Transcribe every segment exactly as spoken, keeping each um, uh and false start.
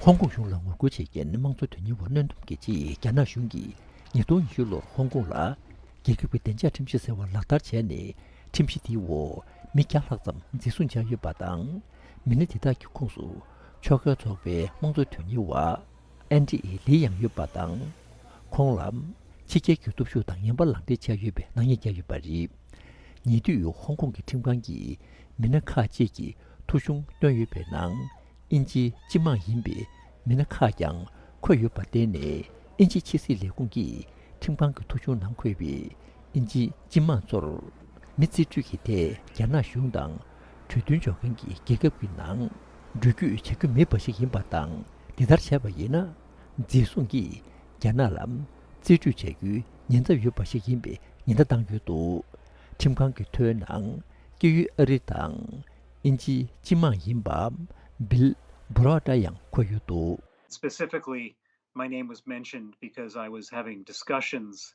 ཧོང་ཀོང་གཞུང་ལ་ངོ་རྒོལ་བྱེད་མཁན་དམངས་གཙོ་དོན་གཉེར་བ་སྣོན་སྟོབས་ཀྱི་ཆེད་རྒྱ་ནག་གཞུང་གིས་ཉིས་སྟོང་ཉི་ཤུ་ལོར་ཧོང་ཀོང་ལ་རྒྱལ་ཁབ་ཀྱི་བདེ་འཇགས་ཁྲིམས་གཞི་ཟེར་བ་ལག་བསྟར་བྱས་ནས། ཁྲིམས་གཞི་དེའི་འོག་མི་བརྒྱ་ལྷག་ཙམ་འཛིན་བཟུང་བྱས་ཡོད་པ་དང་། མི་སྣ་དེ་དག་གི་ཁོངས་སུ་ཕྱོགས་འགལ་ཚོགས་པའི་དམངས་གཙོ་དོན་གཉེར་བ་ཨན་ཌི་ཨེ་ལི་ཡང་ཡོད་པ་དང་། ཁོང་ལ་ཕྱི་རྒྱལ་གྱི་སྟོབས་ཤུགས་དང་ངན་པ་ལག་འབྲེལ་བྱས་ཡོད་པའི་ནག་ཉེས་བཀལ་ཡོད་པ་རེད། ཉེ་དུས་ཧོང་ཀོང་གི་ཁྲིམས་ཁང་གིས་མི་སྣ་ཁག་ཅིག་གི་ཐོ་གཞུང་བཏོན་ཡོད་པའི་ནང་། དབྱིན་ཇིའི་སྤྱི་དམངས་ཡིན་པའི་མི་སྣ་ཁག་ཀྱང་འཁོད་ཡོད་པར་བརྟེན་ནས། དབྱིན་ཇིའི་ཕྱི་སྲིད་ལས་ཁུངས་ཀྱིས་ཁྲིམས་ཁང་གི་ཐོ་གཞུང་ནང་འཁོད་པའི་དབྱིན་ཇིའི་སྤྱི་དམངས་ཚོར་མི་རྩིས་སྤྲོད་ཀྱི་ཐད་རྒྱ་ནག་གཞུང་དང་གྲོས་མཐུན་འཇོག་མཁན་གྱི་རྒྱལ་ཁབ་ཀྱི་ནང་འགྲུལ་སྐྱོད་བྱ་རྒྱུ་མེད་པ་ཞིག་ཡིན་པ་དང་། འདི་ལྟར་བྱས་པ་ཡིན་ན། འཛིན་བཟུང་གིས་རྒྱ་ནག་ལ་རྩིས་སྤྲོད་བྱ་རྒྱུའི་ཉེན་ཚབས་ཡོད་པ་ཞིག་ཡིན་པའི་ཉེན་བརྡ་བཏང་ཡོད་འདུག་ཁྲིམས་ཁང་གི་ཐོའི་ནང་སྐྱེས་ཡུལ་ཨ་རི་དང་། དབྱིན་ཇིའི་སྤྱི་དམངས་ཡིན་པ་བྷིལ་བྷུ་རོ་ཊ་ཡང་འཁོད་ཡོད་འདུག Specifically, my name was mentioned because I was having discussions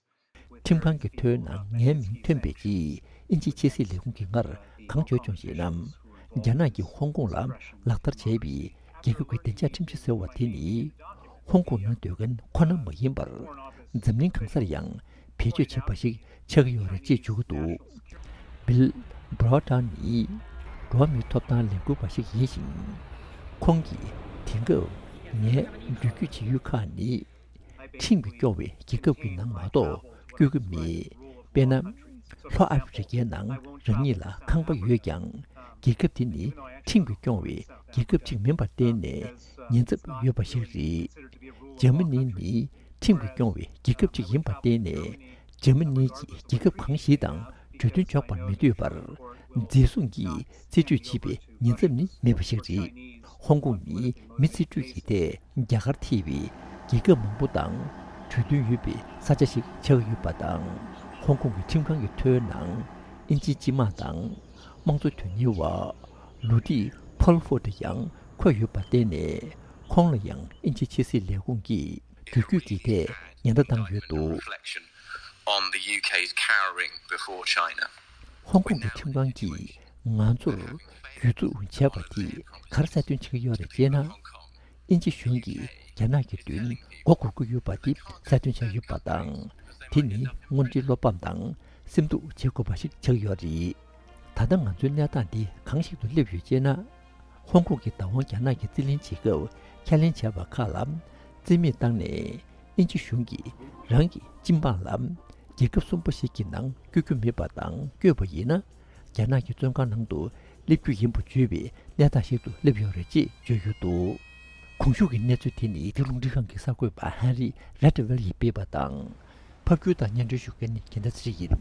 with ཁྲིམས་ཁང་གི་ཐོའི་ནང་ངའི་མིང་ཐོན་པའི་རྗེས། དབྱིན་ཇིའི་ཕྱི་སྲིད་ལས་ཁུངས་ཀྱིས་སྔར་གང་བརྗོད་བྱུང་ཞེ་ན། རྒྱ་ནག་གིས་ཧོང་ཀོང་ལ་ལག་བསྟར་བྱས་པའི་རྒྱལ་ཁབ་ཀྱི་བདེ་འཇགས་ཁྲིམས་གཞི་ཟེར་བ་དེ་ནི། ཧོང་ཀོང་ནང་སྡོད་མཁན་ཁོ་ན་མ་ཡིན་པར། འཛམ་གླིང་གང་སར་ཡང་བེད་སྤྱོད་བྱེད་པ་ཞིག་ཆགས་ཀྱི་ཡོད་རེད་ཅེས་བརྗོད་ཀྱི་འདུག་བྷིལ་བྷུ་རོ་ཊ་ནི་འགྲོ་བ་མིའི་ཐོབ་ཐང་ལས་འགུལ་བ་ཞིག་ཡིན་ཞིང་། ཁོང་གིས་དེང་སྐབས་ངའི་འགྲུལ་སྐྱོད་བྱེད་ཡུལ་ཁག་ནི། ཁྲིམས་ཀྱིས་སྐྱོང་བའི་རྒྱལ་ཁབ་ཀྱི་ནང་མ་གཏོགས་སྐྱོད་ཀྱི་མེད། དཔེར་ན། ལྷོ་ཨ་ཧྥེ་རི་ཀའི་ནང་རང་ཉིད་ལ་ཁང་པ་ཡོད་ཀྱང་། རྒྱལ་ཁབ་དེ་ནི་ཁྲིམས་ཀྱིས་སྐྱོང་བའི་རྒྱལ་ཁབ་ཅིག་མིན་པར་བརྟེན་ནས་ཉེན་ཚབས་ཡོད་པ་ཞིག་རེད། འཇར་མ་ནི་ནི་ཁྲིམས་ཀྱིས་སྐྱོང་བའི་རྒྱལ་ཁབ་ཅིག་ཡིན་པར་བརྟེན་ནས། འཇར་མ་ནི་གྱིས་རྒྱལ་ཁབ་གང་ཞིག་དང་གྲོས་མཐུན་འཇོག་པར་མི་འདོད་པར། འཛིན་བཟུང་གིས་རྩིས་སྤྲོད་བྱེད་པའི་ཉེན་ཚབས་ནི་མེད་པ་ཞིག་རེད། ཧོང་ཀོང་ནི་མི་རྩིས་སྤྲོད་ཀྱི་ཐད་རྒྱ་གར་ཐེ་བའི་རྒྱལ་ཁབ་མང་པོ་དང་གྲོས་མཐུན་ཡོད་པའི་ས་ཆ་ཞིག་ཆགས་ཡོད་པ་དང་། ཧོང་ཀོང་གི་ཁྲིམས་ཁང་གི་ཐོའི་ནང་དབྱིན་ཇིའི་སྤྱི་དམངས་དང་དམངས་གཙོ་དོན་གཉེར་བ་ལུ་ཏི་ཕོལ་ཧྥོར་ཡང་འཁོད་ཡོད་པར་བརྟེན་ནས། ཁོང་ལ་ཡང་དབྱིན་ཇིའི་ཕྱི་སྲིད་ལས་ཁུངས་ཀྱིས་འགྲུལ་སྐྱོད་ཀྱི་ཐད་ཉེན་བརྡ་བཏང་ཡོད་འདུག on the U K's cowering before China. ཧོང་ཀོང་གི་ཁྲིམས་ཁང་གིས་ང་ཚོར་གྱོད་འཛུགས་བྱས་པ་དེ་ག་རེ་གསལ་སྟོན་བྱེད་ཀྱི་ཡོད་རེད་ཅེ་ན། དབྱིན་ཇི་གཞུང་གིས་རྒྱ་ནག་གི་མདུན་མགོ་སྒུར་གྱི་ཡོད་པ་དེ་གསལ་སྟོན་བྱས་ཡོད་པ་དང་། དེ་ནི་དངོས་འབྲེལ་བློ་ཕམ་དང་སེམས་སྡུག་བྱེད་དགོས་པ་ཞིག་ཆགས་ཡོད་རེད། ད་ལྟ་ང་ཚོའི་གནས་སྟངས་འདི་གང་ཞིག་ཏུ་སླེབས་ཡོད་ཅེ་ན། ཧོང་ཀོང་གི་བདག་དབང་རྒྱ་ནག་གིས་རྩིས་ལེན་བྱེད་སྐབས་ཁས་ལེན་བྱས་པ་ཁག་ལ་རྩིས་མེད་བཏང་ནས། དབྱིན་ཇི་གཞུང་གིས་རང་གི་སྤྱི་འབངས་ལ་རྒྱལ་ཁབ་གསུམ་པ་ཞིག་གི་ནང་བསྐྱོད་རྒྱུ་མེད་པ་དང་། བསྐྱོད་པ་ཡིན་ན། རྒྱ་ནག་གི་བཙོན་ཁང་ནང་དུ་སླེབས་རྒྱུ་ཡིན་པ་བརྗོད་པའི་གནས་སྟངས་ཤིག་ཏུ་སླེབས་ཡོད་རེད་ཅེས་བརྗོད་ཡོད་འདུག་གོང་ཞུས་ཀྱི་གནས་ཚུལ་དེ་ནི་རྒྱ་རླུང་འཕྲིན་ཁང་གི་གསར་འགོད་པ་ཧན་རི་རེ་ཏི་ཝེལ་ཡིས་སྤེལ་བ་དང་། ཕབ་སྒྱུར་དང་སྙན་སྒྲོན་ཞུ་མཁན་ནི་རྒྱལ་མཚན་ཚེ་རིང་ཡིན།